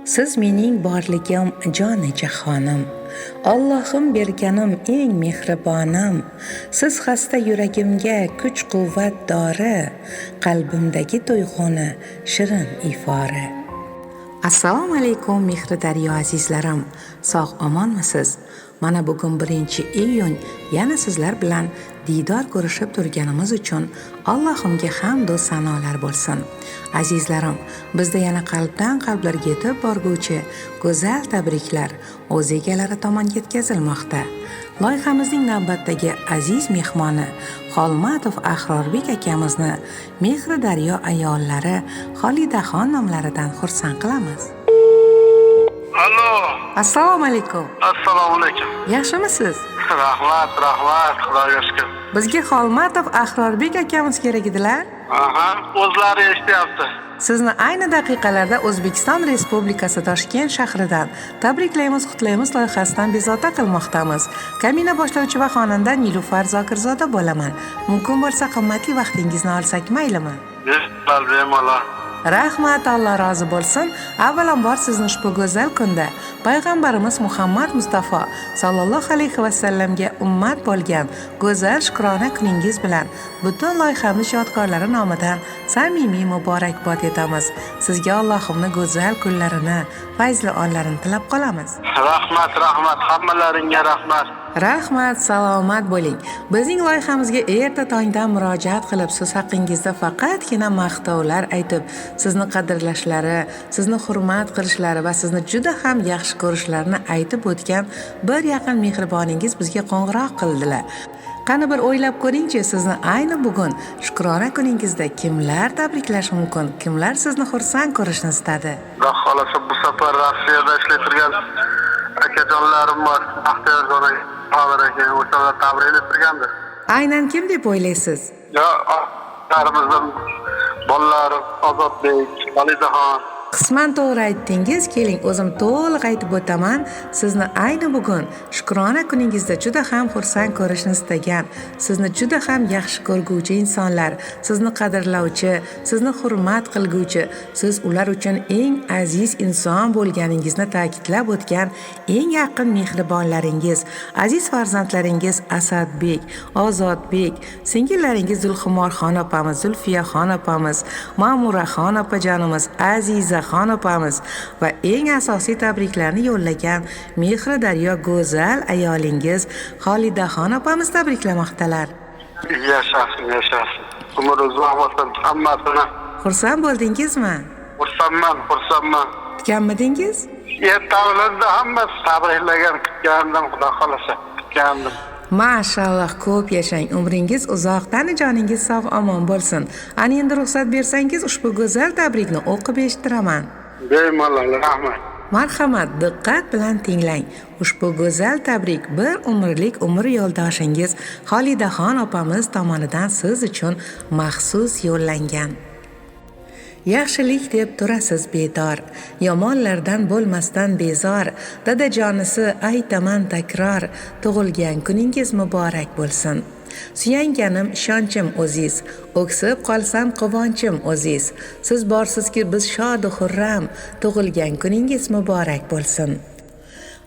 Siz mening borligim, joni jahonim. Allohim berganim eng mehribonim. Siz xasta yuragimga kuch-quvvat dori, qalbimdagi tuyg'uni shirin ifori. Assalomu alaykum mehri daryo azizlarim. Sog' omonmisiz? Mana bugun 1-iyun yana sizlar bilan diydor ko'rishib turganimiz uchun Allohimga hamd va sanolar bo'lsin. Azizlarim, bizda yana qalbdan qalblarga yetib borguvchi go'zal tabriklar o'z egalari tomon yetkazilmoqda. Loyihamizning navbatdagi aziz mehmoni Xolmatov Ahrorbek akamizni Mehri daryo ayollari Xolidaxon nomlaridan xursand qilamiz. Alo. Assalomu alaykum. Assalomu alaykum. Yaxshimisiz? Rahmat, rahmat, Xudoga shukr. Bizga Xolmatov Ahrorbek akamiz kerak edilar. Aha, o'zlari eshityapti. Sizni ayni daqiqalarda O'zbekiston Respublikasi Toshkent shahridan tabriklaymiz, qutlaymiz loyihasidan bezovta qilmoqdamiz. Kamina boshlovchi va xonanda Nilufar Zokirzoda bo'laman. Mumkin bo'lsa qimmatli vaqtingizni olsak maylimi? Bemalol, bemalol. Rahmat, Alloh rozi bo'lsin. Avvalambor sizni ushbu go'zal kunda payg'ambarimiz Muhammad Mustafa sallallohu alayhi va sallamga ummat bo'lgan go'zal shukrona kuningiz bilan butun loyihamiz ijodkorlari nomidan samimiy muborakbod etamiz. Sizga Allohimning go'zal kunlarini, fayzli onlarini tilab qolamiz. Rahmat, rahmat, hammalaringga rahmat. Rahmat, salomat bo'ling. Bizning loyihamizga erta tongdan murojaat qilib, siz haqingizda faqatgina maqtovlar aytib, sizni qadrlashlari, sizni hurmat qilishlari va sizni juda ham yaxshi ko'rishlarini aytib o'tgan bir yaqin mehriboningiz bizga qo'ng'iroq qildilar. Qani bir o'ylab ko'ringchi, sizni ayni bugun shukrona kuningizda kimlar tabriklashi mumkin, kimlar sizni xursand ko'rishni istadi? Xudo xolasa bu safar Rossiyada ishlay turgan akajonlarim bor, Baxtiyorjon aka, Qodir aka, o'shalar tabriklab turgandir. Aynan kim deb o'ylaysiz? Yo, otlarimizdan bolalarim Ozodbek, Xolidaxon. Qisman to'g'ri aytdingiz. Keling, o'zim to'liq aytib o'taman. Sizni ayni bugun shukrona kuningizda juda ham xursand ko'rishni istagan, sizni juda ham yaxshi ko'rguvchi insonlar, sizni qadrlovchi, sizni hurmat qilguvchi, siz ular uchun eng aziz inson bo'lganingizni ta'kidlab o'tgan eng yaqin mehribonlaringiz, aziz farzandlaringiz Asadbek, Ozodbek, singillaringiz Zulxumorxon opamiz, Zulfiyaxon opamiz, Ma'muraxon opajonimiz, Aziza xon opamiz va eng asosiy tabriklarni yo'llagan Mehri daryo go'zal ayolingiz Xolidaxon opamiz tabriklamoqdalar. Yashasin, yashasin. Umr uzoq bo'lsin hammasini. Xursand bo'ldingizmi? Xursandman, xursandman. Kutganmidingiz? Ertalarda hammasi tabriklagan, kutgandim, Xudo xolasa, kutgandim. Mashalloh, ko'p yashang, umringiz uzoq, tani joningiz sog' omon bo'lsin. Ana endi ruxsat bersangiz ushbu go'zal tabrikni o'qib eshittiraman. Bemalol, rahmat. Marhamat, diqqat bilan tinglang. Ushbu go'zal tabrik bir umrlik umr yo'ldoshingiz Xolidaxon opamiz tomonidan siz uchun maxsus yo'llangan. Yaxshilik deb turasiz bedor, yomonlardan bo'lmasdan bezor, dadajonisi aytaman takror, tug'ilgan kuningiz muborak bo'lsin. Suyanganim ishonchim o'ziz, o'ksib qolsam quvonchim o'ziz. Siz borsizki biz shod va xurram, tug'ilgan kuningiz muborak bo'lsin.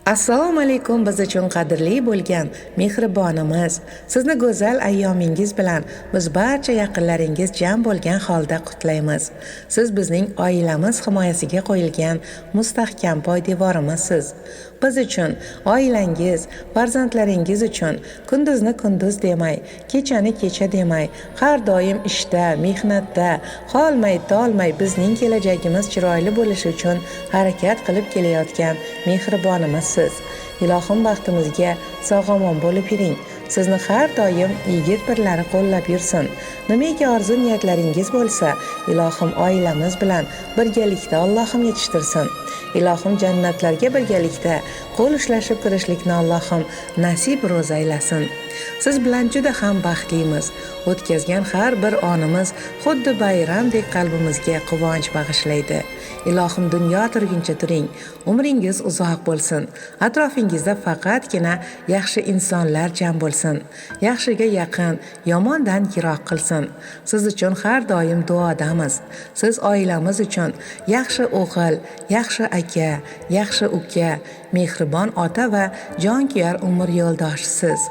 Assalomu alaykum biz uchun qadrli bo'lgan mehribonimiz. Sizni go'zal ayyomingiz bilan biz barcha yaqinlaringiz jam bo'lgan holda qutlaymiz. Siz bizning oilamiz himoyasiga qo'yilgan mustahkam poydevorimizsiz. Biz uchun, oilangiz, farzandlaringiz uchun kunduzni kunduz demay, kechani kecha demay, har doim ishda, mehnatda, holmay tolmay bizning kelajagimiz chiroyli bo'lishi uchun harakat qilib kelayotgan mehribonimizsiz. Ilohim baxtimizga sog'-omon bo'lib yuring. Sizni har doim yigit birlari qo'llab yursin. Nimaiki orzu niyatlaringiz bo'lsa, ilohim oilamiz bilan birgalikda Allohim yetishtirsin. Ilohim jannatlarga birgalikda qo'l ushlashib kirishlikni Allohim nasib ro'za aylasin. Siz bilan juda ham baxtlimiz. O'tkazgan har bir onimiz xuddi bayramdek qalbimizga quvonch bag'ishlaydi. Ilohim dunyo turguncha turing, umringiz uzoq bo'lsin. Atrofingizda faqatgina yaxshi insonlar jam bo'lsin. Yaxshiga yaqin, yomondan yiroq qilsin. Siz uchun har doim duodamiz. Siz oilamiz uchun yaxshi o'g'il, yaxshi aka, yaxshi uka, mehribon ota va jonkuyar umr yo'ldoshisiz.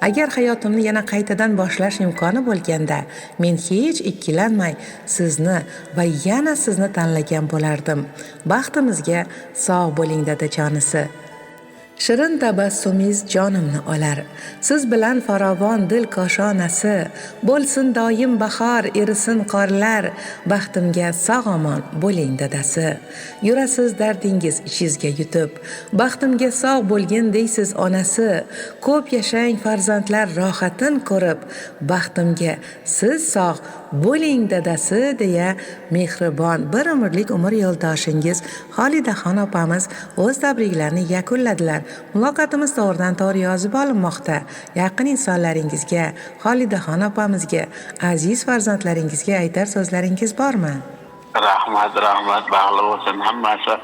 Agar hayotimni yana qaytadan boshlash imkoni bo'lganda, men hech ikkilanmay sizni va yana sizni tanlagan bo'lardim. Baxtimizga sog' bo'ling dadajonisi. Shirin tabassumingiz jonimni olar. Siz bilan farovon dil koshonasi, bo'lsin doim bahor, erisin qorlar. Baxtimga sog' omon bo'ling dadasi. Yurasiz dardingiz ichingizga yutib, baxtimga sog' bo'lgin deysiz onasi. Ko'p yashang farzandlar rohatin ko'rib, baxtimga siz sog' bo'ling dadasi deya mehribon bir umrlik umr yo'ldoshingiz Xolidaxon opamiz o'z tabriklarini yakunladilar. Muloqotimiz to'g'ridan to'g'ri yozib olinmoqda. Yaqin insonlaringizga, Xolidaxon opamizga, aziz farzandlaringizga aytar so'zlaringiz bormi? Rahmat, rahmat, baxtli bo'lsin hammasi.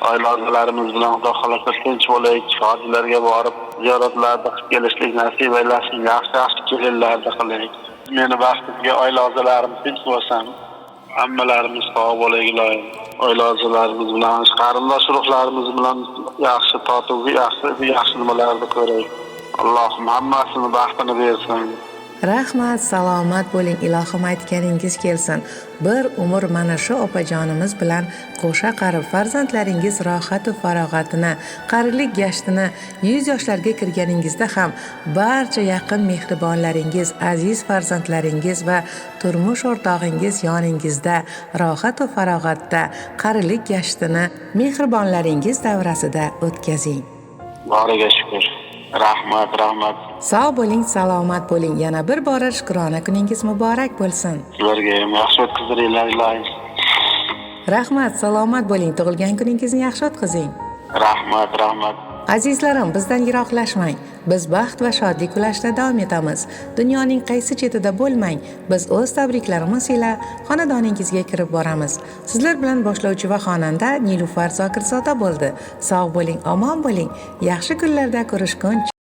Oila a'zolarimiz bilan Xudo xohlasa tinch bo'laylik, hojilarga borib ziyoratlarni qilib kelishlik nasib aylasin, yaxshi-yaxshi kelinlarni qilaylik. Meni baxtimga oila a'zolarim tinch bo'lsin. Hammalarimiz sog' bo'laylik iloyim. Oila a'zolarimiz bilan, qarindosh urug'larimiz bilan yaxshi totuv, yaxshi yaxshi nimalarni ko'raylik. Allohim hammasini baxtini bersin. Rahmat, salomat bo'ling, ilohim aytganingiz kelsin. Bir umr mana shu opajonimiz bilan qo'sha qarib, farzandlaringiz rohatu farog'atini, qarilik gashtini 100 yoshlarga kirganingizda ham barcha yaqin mehribonlaringiz, aziz farzandlaringiz va turmush o'rtog'ingiz yoningizda rohatu farog'atda qarilik gashtini mehribonlaringiz davrasida o'tkazing. Boriga shukr. Rahmat, rahmat. Sog' bo'ling, salomat bo'ling. Yana bir bora shukrona kuningiz muborak bo'lsin. Sizlarga ham yaxshi o'tkazdiringlar iloyim. Rahmat, salomat bo'ling. Tug'ilgan kuningizni yaxshi o'tkazing. Rahmat, rahmat. Azizlarim, bizdan yiroqlashmang. Biz baxt va shodlik ulashda davom etamiz. Dunyoning qaysi chetida bo'lmang, biz o'z tabriklarimiz ila xonadoningizga kirib boramiz. Sizlar bilan boshlovchi va xonanda Nilufar Zokirzoda bo'ldi. Sog' bo'ling, omon bo'ling. Yaxshi kunlarda ko'rishguncha.